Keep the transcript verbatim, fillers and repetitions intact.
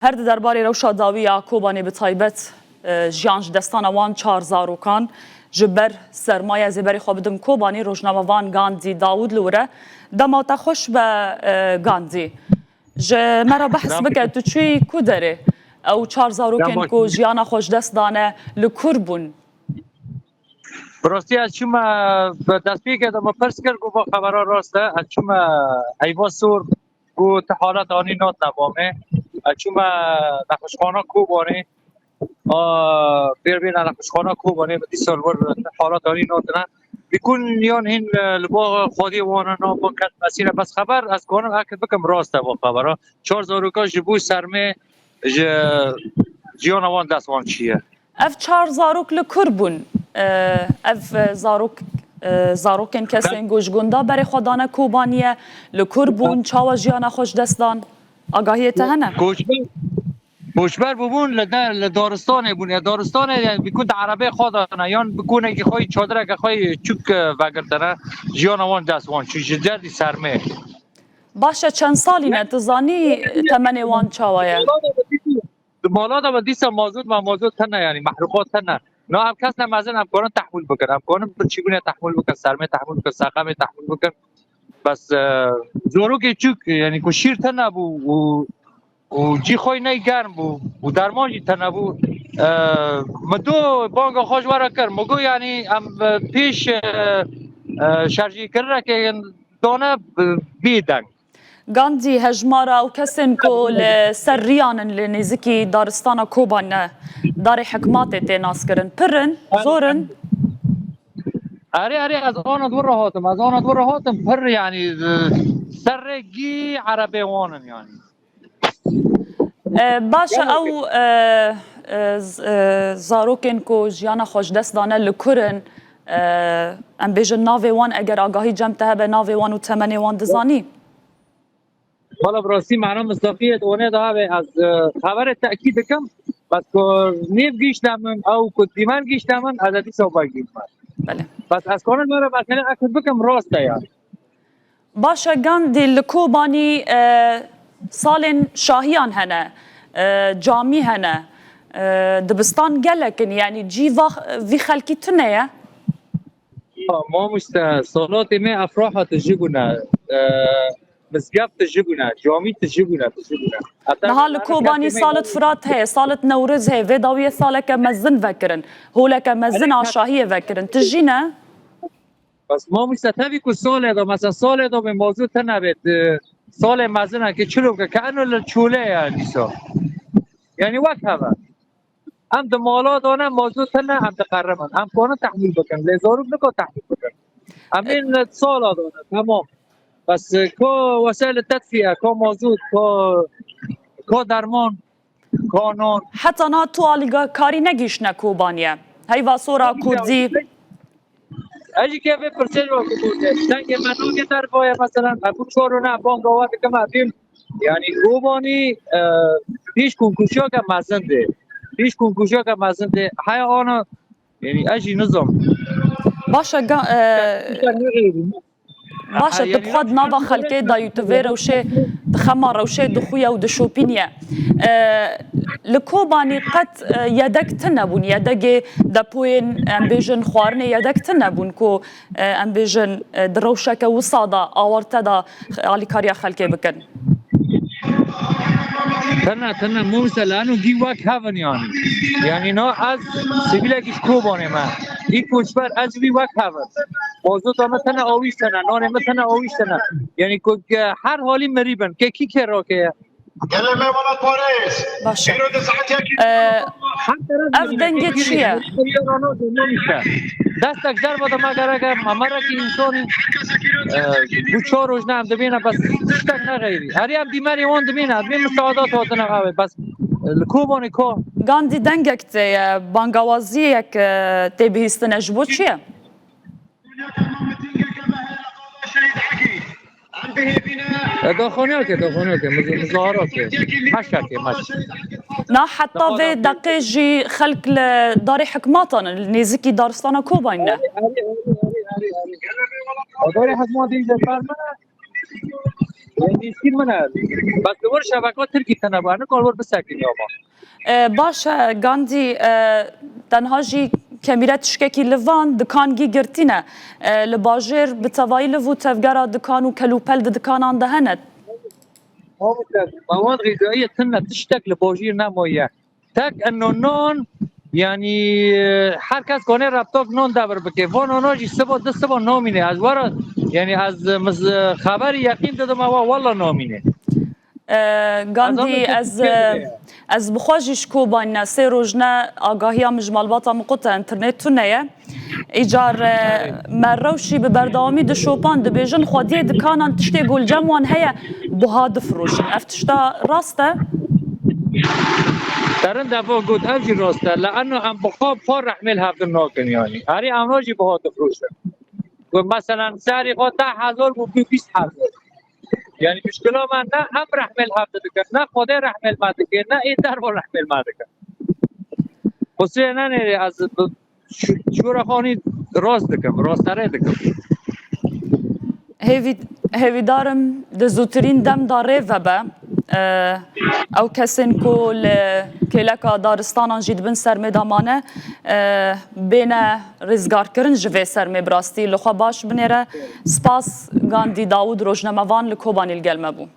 Her di derbarê rewşa dawî ya Kobanê bi taybet, e, jiyan ji destana wan çar zarokan ji ber sermaye ez ê berê xwe bidim Kobanê, rojnamevan Gandî Dawûd li wir e. Dema te xweş be, e, Gandî. Ji me re behs bike, tu çûyî ku derê? Ew çar zarokên ku jiyana xwe ji dest dane li kur bûn? Bi rastî ez çûme, bi destpêkê de me pirs kir ku va xebera rast e. Ez çûme Heyva Sor, ku ti halet anî natina ba me. Ez çûme nexweşxana Kobanê. A, pêr bêne nexweşxana Kobanê, bi dîsa li wir ti halet anî natine. Bîkun yan hîn, e, li ba xwediyê wan e, na ba qet mesîre. Bes xeber ez kanim eke bikim rast e va xebera. Çar zaroka ji bo sermê ji jiyana wan dest wan çiye. Ev çar zarok li kur bûn? E, ev, e, zarok, e, zarokên kesên ku ji gunda berê xwe dane Kobaniye, li kur bûn, çawa jiyana xwe ji dest dan? Agahiyê te hene? Koçber, koçber bûbûn, li der, li daristanê bûn. Ya daristanê, yani, bîkun di erebê xwe dane, yan bîkunekî xwe, çadireke xwe çûk, e, vegirtine. Jiyana wan dest wan çû, ji derdî sermê. Baş e, çend salî ne? Tu zanî temenê wan çawa ye? Di mala de me dîsa mazot, me mazot tune, yani, mehruqat tune. Na ev kes ne mezin em karin tehmûl bikin. Em karin birçîbûnê tehmûl bikin, sermê tehmûl bikin, seqemê tehmûl bikin. Bes, e, zorokê çûk, yani, ku şîr tune bû û, û cî xwe ney germ bû û derman jî tune bû. E, min do banga xwe ji we re kir. Min got, yani, em, e, pêş, e, e, şerjîkirinekê dane, e, bê deng. Gandî, hejmara ew kesên ku li ser riyan in li nêzikî daristana Kobanê, darê hikmatê tê naskirin, pir in, zor in? Erê, erê, ez ana di wir re hatim, ez ana di wir re hatim, pir, yani, e, serê gî erebê wan in, yani. E, baş e, ew, e, e, z-, e, zarokên ku jiyana xwe ji dest dane li kur in, e, em bêjin navê wan, eger agahî cem te hebe, navê wan û temenê wan dizanî? Wala bi rastî mena mistaqiyê di wane de hebe ez, e, xeberê tekîd dikim. Bes ku nêv gihîşte min, ew ku dîmen gihîşte min, ez ê dîsa vegihînim. Belê. Bes ez kanim me re mesele ekid bikim, rast e ya. Baş e Gandî, li Kobanî, e, salên şahiyan hene, e, camî hene, e, dibistan gelek in, yani cî va, vî xelkî tune ye? Ya, mamoste, salatê me efraha tijî bûne, e, mizgeft tijî bûne, camî tijî bûne, tijî bûne. Niha li Kobanî salit Firat heye, salit Newroz heye, vê dawiyê saleke mezin vekirin, holeke mezin a şahiyê vekirin, tijî ne? Bes mamoste, tevî ku salê de, mesela salê de bê mozû tune bê, e, salê mezin e, ke çilo bike, ke eno li çolê ye dîsa. Yani wek heve. Em di mala de ne, mozû tune, em diqerimin. Em kanin tehmûl bikin. Lê zarok nikan tehmûl bikin. Em ên sala de ne, temam. Bes, e, ka wesayl tedfiye, ka mazot, ka, ka derman, ka nan. Heta niha tu alîkarî negihîştine Kobaniye. Heyva Sora Kurdî. Ez jî ke vê pirsê ji we ku bû, dengê me nagê derve ye, meselan, me bû çar û neh banga we dikim, ez bîm, yani, Kobanî, e, pêş komkûşiyeke mezin dê. Pêş komkûşiyeke mezin dê. Heya ana, yani, ez jî nizam. Baş e, ga-, e, Baş e, tu bi xwe di nava xelkê de yî, tu vê rewşê, di xema rewşê dixuye û dişopîniye. E, li Kobanî qet, e, yedek tune bûn, yedegê depoyên, em bêjin, xwarinê yedek tune bûn ku, e, em bêjin, e, di rewşeke wisa de, awarte de alîkariya xelkê bikin? Tune, tune, mamoste, li eno gî wek hev in yani. Yani na ez sivîlekî ji Kobanê me. Î koçber ez wî wek hev in. Mazota me tune awîştene, nanê me tune awîştene. Yani ku, e, her halî mirî bin. Ke kî kê rake ye? Gelê me welatparêz. Baş e. Îro di saetiyekî Ee, Ev dengê çi ye? Destek derve de me gerek e, me merekî însanî, e, bu çar roj ne em dibîne, bes tiştek ne xeyrî. Herî em dîmerê wan dibîne, em dibîn misaada hatine avê, bes, e, li Kobanê ka. Gandî, dengek tê ye, bangawaziyek, e, tê bihîstine, ji bo çi ye? E, daxuyaniyeke, daxuyaniyeke, muz-, muzaharake, meşeke, meş. Na heta vê deqê jî xelk li darê hikmatan in, li nêzîkî daristana Kobanê ne? Darê hikmatê jî ferme. Yanî îskîn min e. Bes li wir şebeka Tirkî tune bû. Nikar wir bisekînî ama. E, baş e, Gandî, e, tenha jî kemîre tişkekî li van dikan gî girtî ne. E, li bajêr bi tevayî liv û tevgera dikan û kelûpel di dikanan de hene. Mewad xîzayî tune tiştek li bajêr nemaye. Tek eno non, yanî her kes kane reptak non devir bike. Van nana jî siba di siba namîne. Ez were, yanî ez miz xeberî yeqîn didim ewa walla namîne. E, Gandî, ez, e, ez bi xwe jî ji Kobanî ne, sê roj ne agahiya min ji malbata min qut e, înternet tune ye. Îcar, e, me rewşî bi berdewamî dişopan, dibêjin xwediyê dikanan tiştê ku li cem wan heye buha difroşin. Ev tişta rast e? Te rind ev got, ev jî rast e. Li eno em buha par rehmê li hevdin nakin yanî. Herî emra jî buha difroşin. Ku meselen serî xwe deh hezar bû, bî bîst hezar. Yanî muşkila me ne em rehmê li hev dikin, ne Xwedê rehmê li me dike, ne ê derva rehmê li me dikin. Qusirê nenêrê ez bi şû-, şûra xanî rast dikim, rasterê dikim. Hêvî-, hêvîdarim di zûtirîn dem de rê vebe. E, ew kesên ku li kêleka daristanan jî di bin sermê de mane, e, bêne rêzgarkirin ji vê sermê bi rastî. Li xwe baş binêre. Spas Gandî Dawûd, rojnamevan li Kobanî li gel me bû.